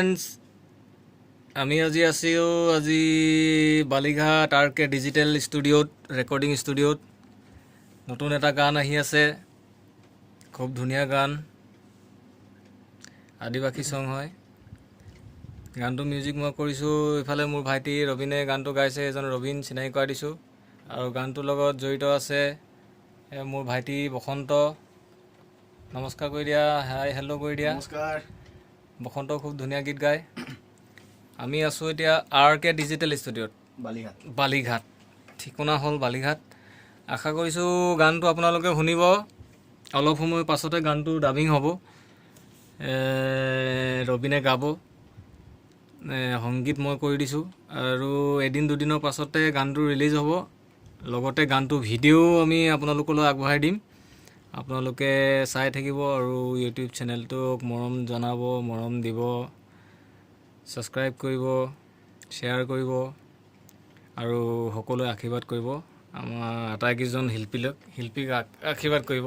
Friends, আমি আজি আছোঁ আজি বালিঘাট আৰ কে ডিজিটেল ষ্টুডিঅ'ত, ৰেকৰ্ডিং ষ্টুডিঅ'ত। নতুন এটা গান আহি আছে, খুব ধুনীয়া গান, আদিবাসী ছং হয়। গানটো মিউজিক মই কৰিছোঁ, ইফালে মোৰ ভাইটি ৰবীনে গানটো গাইছে। এজন ৰবীন চিনাকি কৰাই দিছোঁ। আৰু গানটোৰ লগত জড়িত আছে মোৰ ভাইটি বসন্ত। নমস্কাৰ কৰি দিয়া, হাই হেল্ল' কৰি দিয়া। নমস্কাৰ। বসন্ত খুব ধুনীয়া গীত গায়। আমি আছোঁ এতিয়া আৰ কে ডিজিটেল ষ্টুডিঅ'ত, বালিঘাট। বালিঘাট, ঠিকনা হ'ল বালিঘাট। আশা কৰিছোঁ গানটো আপোনালোকে শুনিব। অলপ সময় পাছতে গানটো ডাবিং হ'ব, ৰবীনে গাব, সংগীত মই কৰি দিছোঁ। আৰু এদিন দুদিনৰ পাছতে গানটো ৰিলিজ হ'ব। লগতে গানটো ভিডিঅ' আমি আপোনালোকলৈ আগবঢ়াই দিম। আপোনালোকে চাই থাকিব আৰু ইউটিউব চেনেলটোক মৰম জনাব, মৰম দিব, ছাবস্ক্ৰাইব কৰিব, শ্বেয়াৰ কৰিব আৰু সকলোৱে আশীৰ্বাদ কৰিব। আমাৰ আটাইকেইজন শিল্পীক আশীৰ্বাদ কৰিব।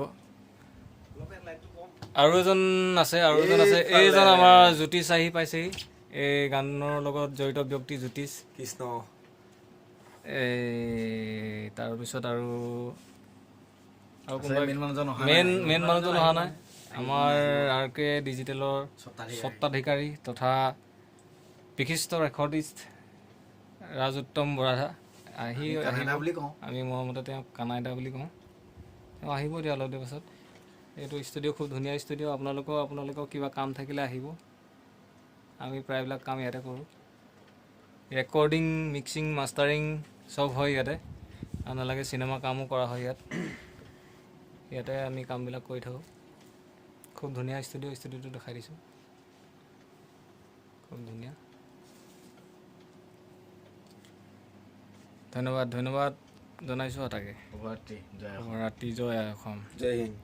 আৰু এজন আছে, আৰু এজন আছে, এইজন আমাৰ জ্যোতিষ আহি পাইছেহি। এই গানৰ লগত জড়িত ব্যক্তি জ্যোতিষ। কৃষ্ণ। এই তাৰপিছত আৰু আৰু কোনোবা মেইন মানুহজন অহা। মেইন মেইন মানুহজন অহা নাই। আমাৰ আৰ কে ডিজিটেলৰ স্বত্বাধিকাৰী তথা বিশিষ্ট ৰেকৰ্ডিষ্ট ৰাজোত্তম বৰাধা আহি আহিব। বুলি কওঁ। আমি মৰমতে তেওঁক কানাইদা বুলি কওঁ। তেওঁ আহিব এতিয়া অলপ দেৰি পাছত। এইটো ষ্টুডিঅ' খুব ধুনীয়া ষ্টুডিঅ'। আপোনালোকেও কিবা কাম থাকিলে আহিব। আমি প্ৰায়বিলাক কাম ইয়াতে কৰোঁ। ৰেকৰ্ডিং, মিক্সিং, মাষ্টাৰিং চব হয় ইয়াতে। আৰু নালাগে, চিনেমা কামো কৰা হয় ইয়াত। ইয়াতে আমি কামবিলাক কৰি থাকোঁ। খুব ধুনীয়া ষ্টুডিঅ'। ষ্টুডিঅ'টো দেখাই দিছোঁ, খুব ধুনীয়া। ধন্যবাদ, ধন্যবাদ জনাইছোঁ আটাকে। শুভৰাত্ৰি, জয়। শুভৰাত্ৰি, জয় অসম। জয় হিন্দ।